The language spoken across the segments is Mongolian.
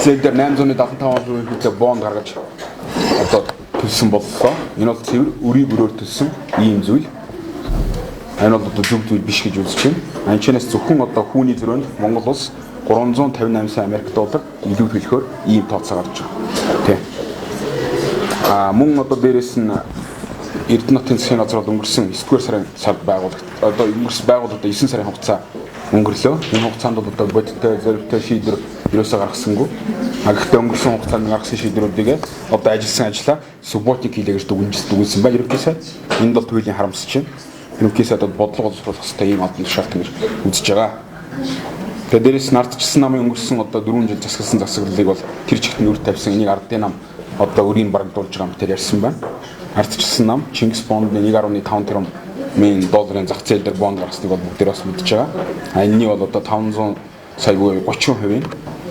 Зээл дээр 875% хүнтэй бонд гаргаж одоо төлсөн боллоо. Энэ бол цэвэр өрийг өрөөр төлсөн ийм зүйл. Энэ бол одоо зөв зүйл биш гэж үзэж байна. Анчнаас зөвхөн одоо хүүний зөрөөнд Монгол улс 358 сая Америк доллар илүү төлөхөөр ийм тооцоо гарч байгаа. Тэ. А мөн одоо дээрэс нь Эрдэнэ хотын засгийн газар бол өнгөрсөн 9-р сарын сард байгуулагд одоо өнгөрсөн байгууллагад 9 сарын хугацаа өнгөрлөө. Энэ хугацаанд бол одоо бодиттой, зоригтой шийдвэр ерөөсөө гаргасангүй. А гэхдээ өнгөрсөн хугацаанд гаргасан шийдвэрүүдийг одоо ажилласан ажлаа субботник хийлээ гэж дүгнэлсэн байна. Ерөнхий сайд энд бол туйлын харамсч байна. Ерөнхий сайд бол бодлого боловсруулах хэрэгтэй ийм албан тушаалт гэж үзэж байгаа. Тэгээ дээрэс нь ардчилсан намын өнгөрсөн одоо 4 жил засагласан засаглалыг бол тэр чигт нь үр тавьсан. Энийг ардын нам одоо өрийн барагдуулж байгаа юм тэр ярьсан байна. Ардчилсан нам Чингис бондны 1.5 тэрбумын долларын зах зээл дээр бонд гаргасныг бол бүгдээр бас мэдж байгаа. А энэний бол одоо 500 сая буюу 30%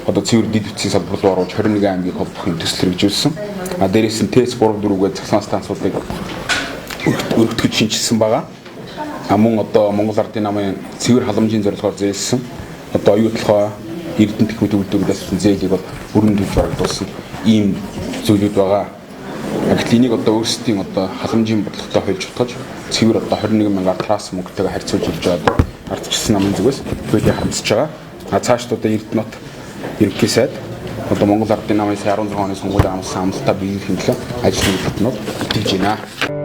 одоо цэвэр дэд бүтцийн салбар руу оруулж 21 аймгийг холбох юм төсөл хэрэгжүүлсэн. А дээрэс нь ТЭЦ 3 4-гээ цахилгаан станцуудыг өргөтгөж шинчилсэн байгаа. А мөн одоо Монгол Ардын намын цэвэр халамжийн зорилгоор зээлсэн одоо оюутлогоо Эрдэнэ техник үйлдвэрлэлээс зээлийг бол бүрэн төлж барагдуулсан ийм зүйлүүд байгаа. Гэтэл энийг одоо өөрсдийн одоо халамжийн бодлоготой хольж утгаж цэвэр одоо 21 мянгаар трасс мөнгөтэйгээ харьцуулж ирж байгаа ардчилсан намын зүгээс хуулийн харамсаж байгаа. А цаашд одоо Эрдэнэ хот ерөнхий сайд одоо Монгол Ардын намын сая 16 оны сонгуулийн амласан амлалтаа биелүүлэхийн төлөө ажил хөдөлмөр нь итгэж байна.